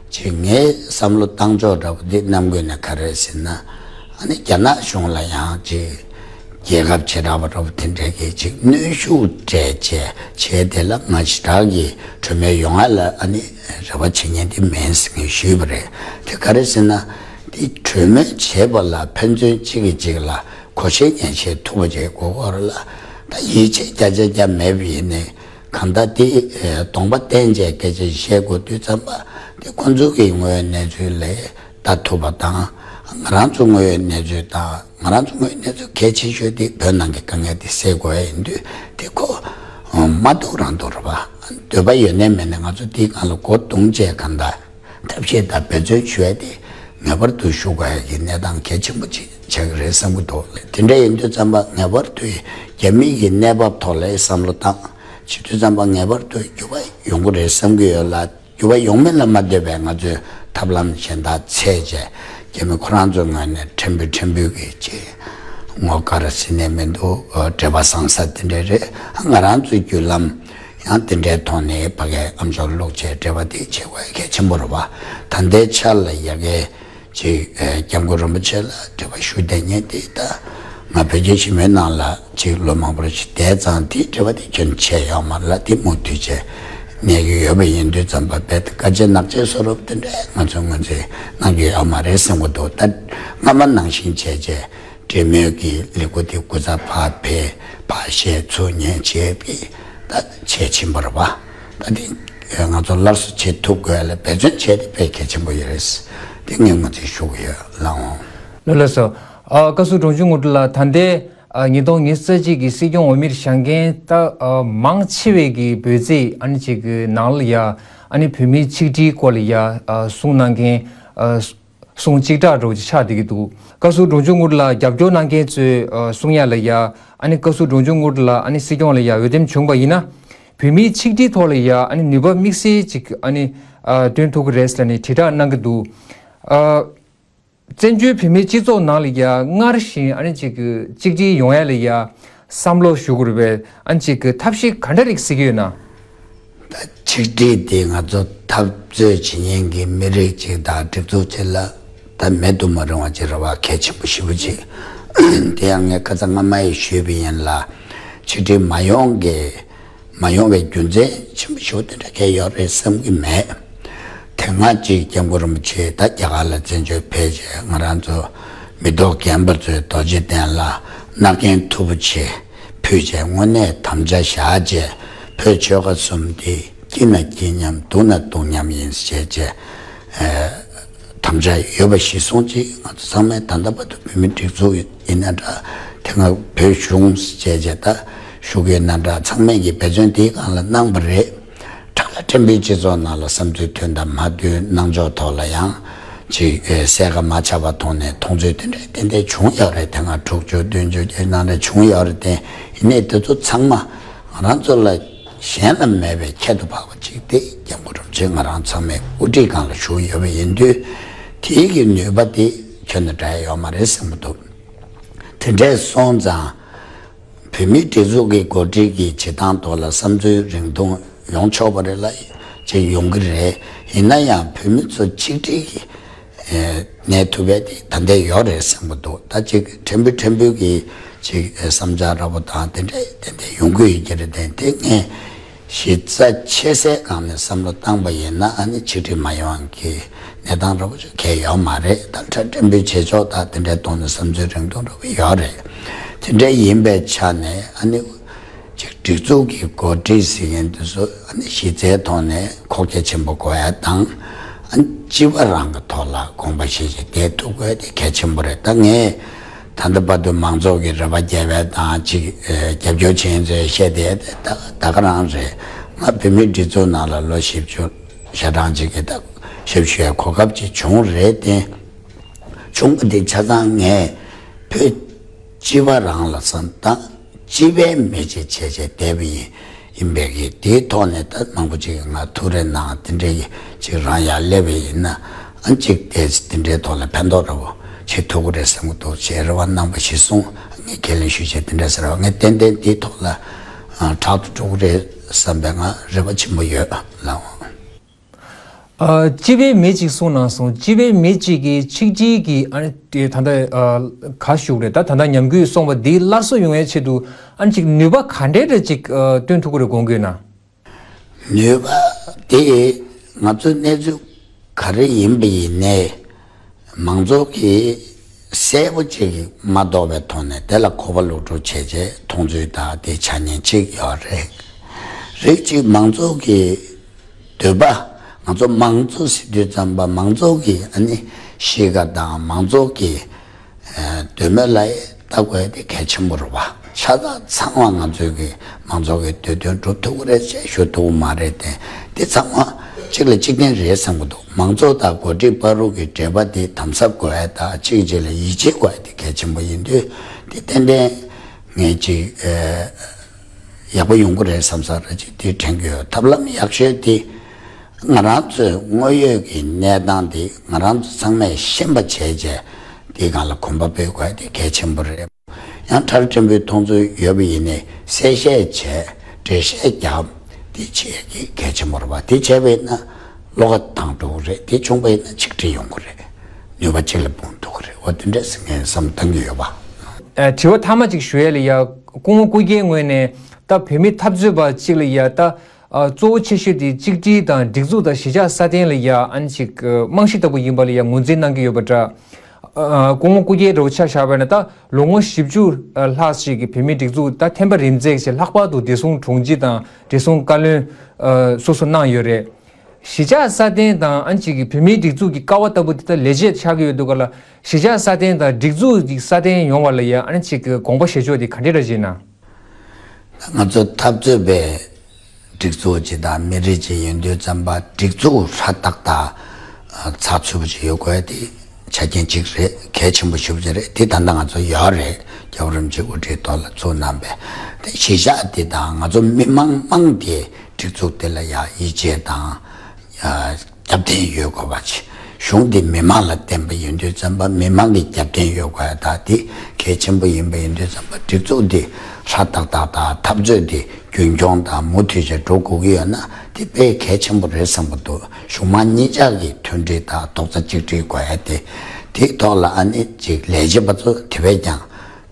ཅིག་ངའི་བསམ་བློ་བཏང་ཕྱོགས་འདྲ་བོ་འདི་གནམ་བསྐོས་ནས་ག་རེ་ཟེར་ན། ཨ་ནི་རྒྱ་ནག་གཞུང་ལ་ཡང་ཅིག་རྒྱལ་ཁབ་བྱེ་བྲག་པ་འདྲ་བོ་དེ་འདྲས་ཀྱིས་ཅིག་གནོན་ཤུགས་སྤྲད་བྱས་བྱས་དེ་ལ་ང་ཞེ་དྲག་གི་གྲོས་མོལ་ཡོང་ཡ་ལ་ཨ་ནི་རེ་བ་བྱེད་མཁན་དེ་མིན་ཟེར་ངས་ཞུས་པ་རེད། དེ་ག་རེ་ཟེར་ན། འདི་གྲོས་མོལ་བྱེད་པ་ལ་ཕན་ཚུན་གཅིག་གིས་གཅིག་ལ་གོ་ཤེས་ཉན་ཤེས་ཐུབ་པ་བྱེད་དགོས་སྐོར་ལ་ད་ཡིད་ཆེས་བརྒྱ་ཆ་བརྒྱ་མེད་པ་ཡིན་ནའི། གང་ལྟར་དེ་གདོང་པ་བསྟན་བྱས་སྐད་ཆ་བཤད་དགོས་དུས་ཙམ་པ་དེ་ཁོང་ཚོ་གི་དངོས་ཡོད་གནས་ཚུལ་ལས་ལྟ་ཐུབ་པ་དང་། ང་རང་ཚོ་དངོས་ཡོད་གནས་ཚུལ་དང་ང་རང་ཚོ་དངོས་ཡོད་གནས་ཚུལ་གལ་ཆེ་ཤོས་དེ་བོད་ནང་གི་དཀའ་ངལ་དེ་སེལ་དགོས་ཡ་ཡིན་དུས་དེ་ཁོ་མ་འདུག་རང་འདུག་རེད་པ། འདོད་པ་ཡོད་ནའི་མེད་ནའི་ང་ཚོ་དེའི་སྒང་ལ་སྒོ་རྡུང་བྱས་གང་ལྟར་ཐབས་ཤེས་དང་འབད་བརྩོན་ཞུ་ཡ་དེ་ངེས་པར་དུ་ཞུ་དགོས་ཡ་གི་གནས་སྟངས་གལ་ཆེན་པོ་ཅིག་ཆགས་ཀྱི་རེད་བསམ་གྱི་འདུག་དེ་འདྲ་ཡིན་དུས་ཙམ་པ་ངེས་པར་དུ་རྒྱ་མི་གི་གནས་བབ་ཐོག་ལ་བསམ་བློ་བཏང་བྱེད་དུས་ཙམ་པ་ངེས་པར་དུ་འགྱུར་བ་ཡོང་གི་རེད་བསམ་གྱི་ཡོད་ལ། འགྱུར་བ་ཡོང་མིན་ལ་མ་ལྟོས་པའི་ང་ཚོས་ཐབས་ལམ་གཞན་དག་འཚོལ་བྱས་རྒྱ་མི་ཁོ་རང་ཚོའི་ངོས་ནས་ཕྲན་བུ་ཕྲན་བུ་གི་ཅིག་ངོ་དཀར་ཟེར་ནས་མི་འདུག་འབྲེལ་བ་བཟང་ས་དེ་འདྲ་རེད། ང་རང་ཚོའི་བརྒྱུད་ལམ་ཡང་དེ་འདྲའི་ཐོག་ནས་ཕ་གའི་ཨམ་ཅོག་བླུགས་བྱས་འབྲེལ་བ་དེ་བྱེད་དགོས་གལ་ཆེན་པོ་རེད་བ། ད་ལྟའི་ཆར་ལ་ཡ་གའི་ཅིག་ཨེ་སྐྱབས་མགོན་རིན་པོ་ཆེ་ལ་འབྲེལ་བ་ཞུ་བསྡད་མཁན་དེ་ད་ང་བོད་རྒྱ་ཞི་མོལ་ནང་ལ་ཅིག་ལོ་མང་པོ་ཞིག་བསྡད་ཙང་དེའི་འབྲེལ་བ་དེ་ཁྱོན་ཆད་ཡོད་མ་རེད་ལ། དེ་མུ་མཐུད་བྱས་གནས་ཀྱི་ཡོད་པ་ཡིན་དུས་ཙམ་པ་རྦད་དེ་དཀའ་སྤྱད་ནག་སྤྱད་བཟོ་འདྲ་དེ་འདྲ་ང་ཚོའི་ངོས་འཛིན་གནང་རྒྱུ་ཡོད་མ་རེད་བསམ་གྱི་འདུག་ད་སྔ་མ་ནང་བཞིན་བྱས་བྱས་འབྲེལ་མོལ་གྱི་ལས་འགུལ་དེ་སྐུ་ཚབ་ཕར་ཕེབས་ཕར་བཤད་ཚུར་ཉན་བྱས་པའི་ད་བྱས་ཕྱིན་པ་རེད་བ། ད་དེ་ང་ཚོ་སླར་གསོ་བྱེད་ཐུབ་དགོས་ལ་འབད་བརྩོན་བྱས་ཏེ་དཔེ་གལ་ཆེན་པོ་ཡོད་རེད། དེ་ངས་ངོས་འཛིན་ཞུ་གི་ཡོད་ལགས་འོང་། ལགས་ལགས་སོ། ཨ་བཀའ་ཟུར་འབྲོང་ཆུང་དངོས་གྲུབ་ལགས། ད་ལྟའི་ཨ་ཉིས་སྟོང་ཉི་ཤུ་རྩ་གཅིག་གི་སྲིད་སྐྱོང་འོས་མིར་བཞེངས་མཁན་ད་ཨ་མང་ཆེ་བས་ཀྱི་འབོད་ཚིག་ཨ་ནི་ཅིག་གི་ནང་ལ་ཡ་ཨ་ནི་བོད་མིའི་ཆིག་སྒྲིལ་སྐོར་ལ་ཡ་ཨ་གསུང་གནང་མཁན་ཨ་གསུང་གཅིག་གྲགས་འདྲ་བོ་ཅིག་ཆགས་བསྡད་ཀྱི་འདུག་བཀའ་ཟུར་འབྲོང་ཆུང་དངོས་གྲུབ་ལགས་རྒྱབ་སྐྱོར་གནང་མཁན་ཚོས་ཨ་གསུང་ཡ་ལ་ཡ་ཨ་ནི་བཀའ་ཟུར་འབྲོང་ཆུང་དངོས་གྲུབ་ལགས་ཨ་ནི་སྲིད་སྐྱོང་ལ་ཡ་འོས་འདེམས་བྱུང་བ་ཡིན་ན་བོད་མིའི་ཆིག་སྒྲིལ་ཐོག་ལ་ཡ་ཨ་ནི་ནུས་པ་དམིགས་བསལ་ཅིག་ཨ་ནི་ཨ་འདོན་ཐུབ་ཀྱི་རེད་ཟེར་ནས་དྲིལ་བསྒྲགས་གནང་གི་འདུག་ཨ། བཙན་བྱོལ་བོད་མིའི་སྤྱི་ཚོགས་ནང་ལ་ཡ་སྔར་བཞིན་ཨ་ནི་ཅིག་གི་གཅིག་སྒྲིལ་ཡོང་ཡ་ལ་ཡ་བསམ་བློ་ཞུ་དགོས་རེད་པས། ཨ་ནི་ཅིག་གི་ཐབས་ཤེས་ག་འདྲ་རིགས་གཟིགས་ཀྱི་ཡོད་ན། ད་ཆིག་སྒྲིལ་དེ་ང་ཚོ་འཐབ་རྩོད་བྱེད་མཁན་གྱི་མི་རིགས་ཅིག་དང་སྒྲིག་འཛུགས་ཅིག་ལ་ད་མེད་དུ་མ་རུང་བ་ཅིག་རེད་བ། གལ་ཆེན་པོ་ཞེ་པོ་ཅིག་དེ་ཡང་ངས་ཁ་སང་སྔ་མ་ཡིས་ཞུས་པ་ཡིན་ལ། ཆིག་སྒྲིལ་མ་ཡོང་གི་མ་ཡོང་བའི་རྒྱུ་མཚན་ཆེན་པོ་ཞིག་དེ་འདྲ་གང་ཡོད་རེད་བསམ་གྱི་མེད། དེ་སྔ་ཅིག་སྐྱབས་མགོན་རིན་པོ་ཆེ་ད་རྒྱ་གར་ལ་བཙན་བྱོལ་ཕེབས་རྗེས་ང་རང་ཚོ་མི་ཐོག་རྒན་པ་ཚོས་རྡོ་རྗེ་གདན་ལ་མནའ་གན་མཐུ་བོ་ཆེ་ཕུལ་རྗེས་དངོས་གནས་དམ་བཅའ་བཞག་རྗེས་བོད་ཆོལ་ཁ་གསུམ་འདི་སྐྱིད་ན་སྐྱིད་མཉམ་སྡུག་ན་སྡུག་མཉམ་ཡིན་ཞེས་བྱས། ཨེ། དམ་བཅའ་ཡོད་པ་གཞིར་བཟུང་ཅིག་ང་ཚོ་ཚང་མས་ད་ལྟ་བར་དུ་བོད་མི་སྒྲིག་འཛུགས་ཡིན་ན་འདྲ། དེ་སྔ་བོད་གཞུང་བཅས་བྱས་ད་ཞུ་གི་ཡིན་ན་འདྲ། ཚང་མས་ཀྱི་འབད་བརྩོན་དེའི་སྒང་ལ་གནང་བ་རེད། ཁྲ་ལ་ཕྲན་བུའི་སྤྱི་ཚོགས་ནང་ལ་བསམ་ཚུལ་མཐུན་དང་མ་མཐུན་གནང་ཕྱོགས་ཐོག་ལ་ཡང་ཅིག་ཨེ་གསལ་ཁ་མ་ཆགས་པ་ཐོག་ནས་མཐོང་ཚུལ་དེ་འདྲ་ཏན་ཏན་བྱུང་ཡོད་རེད། དེ་སྔ་དྲུག་ཅུ་བདུན་ཅུ་བརྒྱད་ནང་ལ་བྱུང་ཡོད་རེད་དེ། ཡིན་ནའི་དེ་ཚོ་ཚང་མ་ང་རང་ཚོ་ལ་གཞན་ལ་མེད་པའི་ཁྱད་དུ་འཕགས་པ་ཅིག་དེ་སྐྱབས་མགོན་རིན་པོ་ཆེ་ང་རང་ཚང་མའི་དབུ་ཁྲིད་སྒང་ལ་བཞུགས་ཡོད་པ་ཡིན་དུས་དེའི་གི་ནུས་པ་དེ་ཁྱོན་ནས་འདྲ་ཡོད་མ་རེད་བསམ་གྱི་འདུག་དེ་འདྲས་སོང་ཙང་། བོད་མིའི་སྒྲིག་འཛུགས་ཀྱི་འགོ་ཁྲིད་ཀྱི་བྱེད་སྟངས་ཐོག་ལ་བསམ་ཚུལ་རིང་ཐུང་ཡོང་ཆོག་པ་རེད་ལ་ཅིག་ཡོང་གི་རེད། ཡིན་ན་ཡང་བོད་མི་ཚོ་ཆིག་སྒྲིལ་གྱིས་ཨེ་གནས་ཐུབ་པ་དེ་ད་ལྟ་ཡོད་རེད་བསམ་གྱི་འདུག་ད་ཅིག་ཕྲན་བུ་ཕྲན་བུ་གྱི་ཅིག་ཨེ་བསམ་འཆར་འདྲ་པོ་དང་དེ་འདྲ་ཏན་ཏན་ཡོང་གི་ཡོད་ཀྱི་རེད་དེ། དེ་ངས་གཞི་རྩ་ཆེ་སའི་སྒང་ནས་བསམ་བློ་བཏང་པ་ཡིན་ན་ཨ་ནི་ཆིག་སྒྲིལ་མ་ཡོང་གི་གནས་སྟངས་འདྲ་པོ་ཅིག་གང་ཡང་ཡོད་མ་རེད། ད་ཁྲ་ཕྲན་བུའི་བྱེད་ཕྱོགས་དང་དེ་འདྲའི་ཐོག་ནས་བསམ་ཚུལ་རིང་ཐུང་འདྲ་པོ་ཡོད་རེད། དེ་འདྲ་ཡིན་པའི་ཆ་ནས་ཨ་ནི་ཅིག་སྒྲིག་འཛུགས་ཀྱི་འགོ་ཁྲིད་ཟེར་མཁན་དེ་ཚོ་ཨ་ནི་གཞི་རྩའི་ཐོག་ནས་ཁོག་རྒྱ་ཆེན་པོ་དགོས་ཡ་དང་། ཨ་ནི་སྤྱི་པ་རང་གི་ཐོག་ལ་དགོངས་པ་བཞེས་བྱས་བསྡད་ཐུབ་དགོས་དེ་གལ་ཆེན་པོ་རེད། ད་ངས་ད་ལྟ་བར་དུ་མང་ཚོགས་ཀྱི་རེ་བ་རྒྱས་པའི་དང་ཅིག་ཨེ་རྒྱབ་སྐྱོར་བྱེད་མཁན་ཚོས་བཤད་བསྡད་དེ་ད་ད་ག་རང་རེད། ང་བོད་མིའི་སྒྲིག་འཛུགས་ནང་ལ་ལོ་བཞི་བཅུ་ཞེ་གྲངས་ཅིག་གི་ད་ཞབས་ཞུའི་གོ་སྐབས་ཅིག་བྱུང་རེད་དེ། བྱུང་བ་དེ་ཆ་ཚང་ངས་བོད་སྤྱི་པ་རང་ལ་བསམ་དང་སྤྱི་པའི་མི་ཅིག་བྱས་བྱས་བསྡད་པ་ཡིན། ཡིན་པའི་གི་དེའི་ཐོག་ནས་ད་མང་པོ་ཅིག་གིས་ང་ཐུགས་རེ་གནང་དེ་འདྲའི་གི་ཅིག་རང་ཡར་སླེབས་པ་ཡིན་ན་ཨ་ཅིག་དེ་དེ་འདྲའི་ཐོག་ལ་ཕན་ཐོགས་འདྲ་པོ་བྱེད་ཐུབ་ཀྱི་རེད་བསམ་གྱི་འདུག་ཅེས་རེ་བ་གནང་བ་གཞིར་བཟུང་ངས་ཁས་ལེན་ཞུས་བྱས་དེ་འདྲ་ཟེར་བ་ངས་ཏན་ཏན་དེའི་ཐོག་ལ་ཨ་དྲག་ཏུ་འགྲོ་གི་རེད་བསམ་པའི་ང་རེ་བ་ཆེན་པོ་ཡོད་ལགས། ཨ། སྤྱི་པའི་མི་གཅིག་གསུངས་གནང་སོང་། སྤྱི་པའི་མི་གཅིག་གིས་ཆིག་སྒྲིལ་གྱི་ཨ་ནི་དེ་ད་ལྟ་ཨ་ག་ཞུ་དགོས་རེད། ད་ད་ལྟ་ཉམས་རྒུད་སོང་བ་འདི་སླར་གསོ་ཡོང་བའི་ཆེད་དུ་ཨ་ནི་ཅིག་ནུས་པ་ག་འདྲའི་རེ་ཅིག་ཨ་བཏོན་ཐུབ་ཀྱི་རེད་དགོངས་ཀྱི་ཡོད་ན། ནུས་པ་དེ་ང་ཚོའི་གནས་ཚུལ་ག་རེ་ཡིན་པ་ཡིན་ནའི། མང་ཚོགས་ཀྱིས་གསལ་པོ་ཅིག་མ་རྟོགས་པའི་ཐོག་ནས་དེ་ལ་གོ་བ་ལོག་སྒྲུབ་བྱས་རྗེས་མཐོང་ཚུལ་དང་དེ་ཆ་ཉན་ཅིག་ཡོད་རེད། རིགས་གཅིག་མང་ཚོགས་ཀྱི་འདོད་པ། ང་ཚོ་མང་གཙོ་ཟེར་དུས་ཙམ་པ་མང་ཚོགས་ཀྱི་ཨ་ནི་གཤིས་ཀ་དང་མང་ཚོགས་ཀྱི་ཨ་འདོད་མོས་ལ་ལྟ་དགོས་དེ་གལ་ཆེན་པོ་རེད་བ། ཆ་ཚང་ཚང་བ་ང་ཚོས་ཀྱི་མང་ཚོགས་ཀྱི་འདོད་དོན་སྒྲུབ་ཐུབ་ཀྱི་རེད་ཅེས་ཞུ་ཐུབ་ཀྱི་མ་རེད་དེ། དེ་ཚང་མ་གཅིག་ལ་གཅིག་བརྟེན་རེད་བསམ་གྱི་འདུག་མང་ཚོགས་དང་འགོ་ཁྲིད་བར་དུ་གི་འབྲེལ་བ་དེ་དམ་ཟབ་དགོས་ཡ་དང་གཅིག་གཅིག་ལ་ཡིད་ཆེས་དགོས་ཡ་དེ་གལ་ཆེན་པོ་ཡིན་དུས། དེ་ཏན་ཏན་ངས་ཅིག་ཨ་ཡག་པོ་ཡོང་གི་རེད་བསམ་ས་རེ་ཅིག་དེ་དྲན་གྱི་ཡོད། ཐབས་ལམ་ཡག་ཤོས་དེ་ང་རང་ཚོའི་དངོས་ཡོད་ཀྱི་གནས་སྟངས་དེ་ང་རང་ཚོ་ཚང་མས་ཤེས་པ་བྱས་རྗེས་དེའི་སྒང་ལ་གོམ་པ་སྤོས་དགོས་དེ་གལ་ཆེན་པོ་རེད། ཡང་ཁྲ་ཕྲན་བུའི་མཐོང་ཚུལ་ཡོད་པ་ཡིན་ནའི་གསལ་བཤད་བྱས་འགྲེལ་བཤད་རྒྱབ་དེ་བྱེད་ཀྱི་གལ་ཆེན་པོ་རེད་བ། དེ་བྱས་པ་ཡིན་ན་བློ་ཁ་དྭངས་འགྲོ་གི་རེད། དེ་བྱུང་པ་ཡིན་ན་ཆིག་སྒྲིལ་ཡོང་གི་རེད། ནུས་པ་གཅིག་ལ་སྤུངས་ཐུབ་ཀྱི་རེད། འོ་དེ་འདྲས་ངས་བསམ་བཏང་གི་ཡོད་པ། ཨ། དྲི་བ་མཐའ་མ་ཅིག་ཞུ་ཡ་ལ་ཡ། སྐུ་ངོ་སྐུ་སྒེར་ངོས་ནས་ད་བོད་མི་འཐབ་རྩོད་པ་གཅིག་ལ་ཡ་ད། ཨ། གཙོ་བོ་ཆེ་ཤོས་དེ་གཅིག་སྒྲིལ་དང་སྒྲིག་འཛུགས་དང་གཞིས་ཆགས་སྲ་བརྟན་ལ་ཡ་ཨ་ནི་ཅིག་རྨང་གཞི་ལྟ་བུ་ཡིན་པ་ལ་ཡ་ངོས་འཛིན་གནང་གི་ཡོད་པ་འདྲ། ཨ། སྐུ་ངོ་སྐུ་སྒེར་འདྲ་བོ་ཆ་བཞག་པ་ཡིན་ན་ད་ལོ་ངོ་བཞི་བཅུ་ལྷག་ཅིག་གི་བོད་མིའི་སྒྲིག་འཛུགས་ད་ཐེམ་པ་རིམ་འཛེགས་བྱས་ལྷག་པར་དུ་བདེ་སྲུང་དྲུང་ཆེ་དང་བདེ་སྲུང་བཀའ་བློན་སོ་སོ་གནང་ཡོད་རེད། གཞིས་ཆགས་སྲ་བརྟན་དང་ཨ་ནི་ཅིག་གི་བོད་མིའི་སྒྲིག་འཛུགས་ཀྱི་ཀ་བ་ལྟ་བུ་དེ་ལྟར་ལས་བྱེད་ཆགས་ཀྱི་ཡོད་འདུག་ག་ལ། གཞིས་ཆགས་སྲ་བརྟན་དང་སྒྲིག་འཛུགས་ཀྱི་སྲ་བརྟན་ཡོང་བ་ལ་ཡ་ཨ་ནི་ཅིག་གི་དགོངས་པ་བཞེས་ཕྱོགས་དེ་ག་འདྲ་འདྲ་ཅིག་ཡིན་ན། ང་ཚོ་འཐབ་རྩོད་པའི་སྒྲིག་འཛུགས་ཅིག་དང་མི་རིགས་ཅིག་ཡིན་དུས་ཙམ་པ་སྒྲིག་འཛུགས་ཧྲ་ཏག་ཏག་ཚགས་ཚུད་པོ་ཅིག་ཡོད་དགོས་དེ་ཆ་རྐྱེན་གཅིག་རེད། གལ་ཆེན་པོ་ཞེ་པོ་ཅིག་རེད། དེ་ད་ལྟ་ང་ཚོ་ཡོད་རེད། རྒྱལ་བ་རིན་པོ་ཆེ་དབུ་ཁྲིད་ཐོག་ལ་བཙུགས་གནང་པའི་དེ་གཞིས་ཆགས་དེ་དང་ང་ཚོ་མི་མང་མང་དེ་སྒྲིག་འཛུགས་དེ་ལ་ཡང་ཡིད་ཆེས་དང་། ཨ། རྒྱབ་རྟེན་ཡོད་དགོས་པ་ཅིག་གཞུང་འདི་མི་མང་ལ་བརྟེན་པ་ཡིན་དུས་ཙམ་པ་མི་མང་གི་རྒྱབ་རྟེན་ཡོད་དགོས་ཡ་ད་དེ་གལ་ཆེན་པོ་ཡིན་པ་ཡིན་དུས་ཙམ་པ་སྒྲིག་འཛུགས་འདི་ཧྲ་ཏག་ཏག་དང་འཐབ་རྩོད་འདི་རྒྱུན་འཁྱོངས་དང་མུ་མཐུད་བྱས་འགྲོ་དགོས་ཀྱི་ཡོད་ན་དེ་དཔེ་གལ་ཆེན་པོ་རེད་བསམ་གྱི་འདུག་གཞུང་མང་གཉིས་ཆར་གྱི་མཐུན་སྒྲིལ་དང་རྡོག་རྩ་གཅིག་སྒྲིལ་དགོས་ཡ་དེ་དེའི་ཐོག་ལ་ཨ་ནི་ཅིག་ལས་བྱེད་པ་ཚོ་དེ་བས་ཀྱང་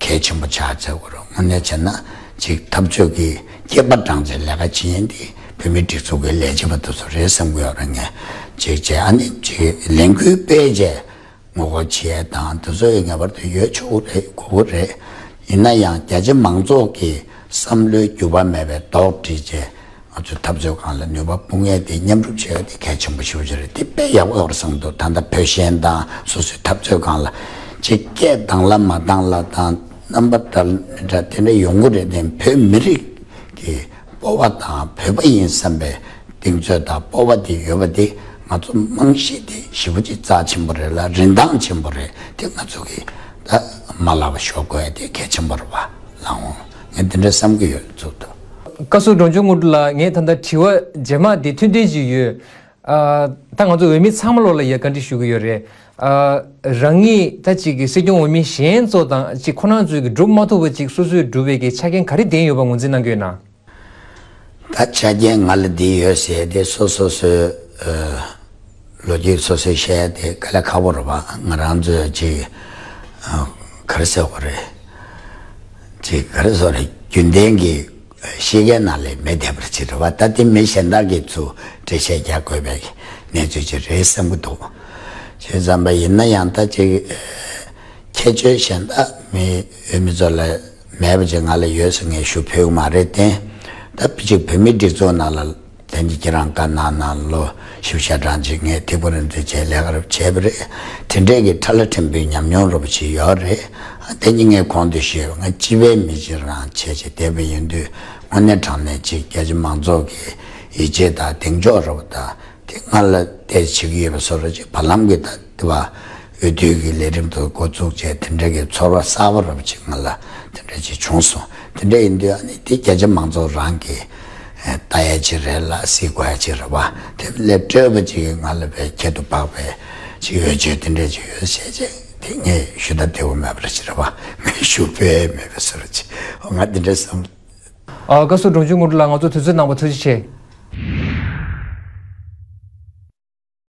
གལ་ཆེན་པོ་ཆགས་ཚར་དགོས་རེད། དངོས་གནས་བྱས་ན་ཅིག་འཐབ་རྩོད་ཀྱི་སྐྱེས་པ་སྦྲང་ཆའི་ལས་ཀ་བྱེད་མཁན་དེ་བོད་མིའི་སྒྲིག་འཛུགས་ཀྱི་ལས་བྱེད་པ་དེ་ཚོ་རེད་བསམ་གྱི་ཡོད་རེད། ངས་ཅིག་བྱས་ཨ་ནི་ཅིག་ལས་འགུལ་སྤེལ་བྱས་ངོ་རྒོལ་བྱེད་ཡས་དང་དེ་ཚོ་ཡི་ངེས་པར་དུ་ཡོད་ཆོག་གི་རེད། དགོས་ཀྱི་རེད། ཡིན་ན་ཡང་རྒྱ་ཆེ་མང་ཚོགས་ཀྱི་བསམ་བློའི་འགྱུར་བ་མེད་པའི་རྡོག་སྒྲིལ་བྱས། ང་ཚོའི་འཐབ་རྩོད་སྒང་ལ་ནུས་པ་སྤུངས་ཡས་དེ་མཉམ་རུབ་བྱེད་ཡས་དེ་གལ་ཆེན་པོ་ཞེ་པོ་ཅིག་རེད། དེ་དཔེ་ཡག་པོ་ཡོད་རེད་བསམ་འདུག་ད་ལྟ་བོད་ཞེན་དང་སོ་སོའི་འཐབ་རྩོད་སྒང་ལ་ཅིག་སྐད་དང་ལ་མ་དང་ལ་དང་རྣམ་པ་འདྲ་མི་འདྲ་དེ་འདྲ་ཡོང་གི་རེད། དེ་བོད་མི་རིགས་ཀྱི་སྤོབས་པ་དང་བོད་པ་ཡིན་བསམ་པའི་གདེང་ཚོད་དང་སྤོབས་པ་དེ་ཡོད་པ་དེ་ང་ཚོ་རྨང་གཞི་དེ་ཞེ་པོ་ཅིག་རྩ་ཆེན་པོ་རེད་ལ། རིན་ཐང་ཆེན་པོ་རེད། དེ་ང་ཚོ་གིས་ད་མ་བརླག་པ་ཤོག་དགོས་ཡ་དེ་གལ་ཆེན་པོ་རེད་པ། ལགས་འོང་། ངས་འདི་འདྲ་བསམ་གྱི་ཡོད་ཚུལ་དུ། བཀའ་ཟུར་འབྲོང་ཆུང་དངོས་གྲུབ་ལགས། ངས་ད་ལྟ་དྲི་བ་རྗེས་མ་འདི་ཐུང་ཐུང་ཅིག་ཡོད། ཨ། ད་ང་ཚོ་འོས་མི་ཚང་མ་ལོག་ལ་ཡ་བཀའ་འདྲི་ཞུ་གི་ཡོད་རེད། ཨ། རང་ཉིད་ད་ཅིག་གི་སྲིད་སྐྱོང་འོས་མི་གཞན་ཚོ་དང་ཅིག་ཁོ་རང་ཚོས་ཀྱི་སྒྲུབ་མ་ཐུབ་པ་ཅིག་སོ་སོས་སྒྲུབ་པའི་གི་ཆ་རྐྱེན་ག་རེ་ལྡན་ཡོད་པ་ངོས་འཛིན་གནང་གི་ཡོད་ན། ད་ཆ་རྐྱེན་ང་ལ་འདི་ཡོད་ཟེར་ཏེ་སོ་སོ་སོའི་ཨ་ལོ་རྒྱུས་སོ་སོས་བཤད་ཡ་དེ་དཀའ་ལས་ཁག་པོ་རེད་པ། ང་རང་ཚོས་ཅིག་ཨ་ག་རེ་ཟེར་དགོས་རེད། ཅིག་ག་རེ་ཟེར་དགོས་རེད། རྒྱུན་ལྡན་གྱི་ཤེས་ཀའི་ནང་ལ་མེད་བསྡད་པ་ཅིག་རེད་པ། ད་དེ་མི་གཞན་དག་གིས་ཚུར་འགྲེལ་བཤད་རྒྱག་དགོས་པའི་གནས་ཚུལ་ཅིག་རེད་བསམ་གྱི་འདུག་བྱས་ཙང་པ་ཡིན་ན་ཡང་ད་ཅིག་ཁྱད་ཆོས་གཞན་དག་མི་འོས་མི་ཚོ་ལ་མེད་པ་ཅིག་ང་ལ་ཡོད་ཟེར་ངས་ཞུ་ཕོད་ཀྱི་མ་རེད་དེ། ད་ཅིག་བོད་མིའི་སྒྲིག་འཛུགས་ནང་ལ་དེ་ནི་ཁྱེད་རང་བཀའ་གནང་གནང་ལོ་བཞི་བཅུ་ཞེ་གྲངས་ཅིག་ངས་ཐིག་པ་རིན་པོ་ཆེའི་ལས་ཀ་རབ་བྱས་པ་རེད། དེ་འདྲས་ཀྱི་ཕྲ་ལ་ཕྲན་བུའི་ཉམས་མྱོང་རོབ་ཅིག་ཡོད་རེད། དེ་ནི་ངས་གོང་དུ་ཞུས་པ་ང་སྤྱི་པའི་མི་ཅིག་རང་བྱས་བྱས་བསྡད་པ་ཡིན་དུས་དངོས་གནས་དྲང་གནས་ཅིག་རྒྱ་ཆེ་མང་ཚོགས་ཀྱི་ཡིད་ཆེས་དང་གདེང་འཇོག་རོབ་དང་དེ་ང་ལ་བལྟས་བྱེད་ཀྱི་ཡོད་པ་བཟོ་འདྲ་ཅིག་བར་ལམ་གྱི་ད་དེ་བ་འོས་བསྡུ་གི་ལས་རིམ་དུ་འགོ་བཙུགས་བྱས་དེ་འདྲ་གི་ཚོར་བ་གསར་པ་རབ་ཅིག་ང་ལ་དེ་འདྲ་ཅིག་བྱུང་སོང་། དེ་འདྲ་ཡིན་དུས་ཨ་ནི་དེ་རྒྱ་ཆེ་མང་ཚོགས་རང་གི་ལྟ་ཡ་ཅིག་རེད་ལ་གཟིགས་དགོས་ཡ་ཅིག་རེད་བ། དེ་ལས་སྤྲོས་པ་ཅིག་ང་ལ་བའི་ཁྱད་དུ་འཕགས་པའི་ཅིག་འོས་ཆོས་དེ་འདྲ་ཅིག་ཡོད་བྱས་ཅིག་དེ་ངས་ཞུ་ད་བདེ་བོ་མེད་པ་རེད་ཅིག་རེད་བ། ངས་ཞུ་ཕོད་མེད་པའི་བཟོ་འདྲ་ཅིག་ང་དེ་འདྲ་བསམ། ཨ། བཀའ་ཟུར་འབྲོང་ཆུང་དངོས་གྲུབ་ལགས། ང་ཚོ་དུས་ཚོད་གནང་བར་ཐུགས་རྗེ་ཆེ།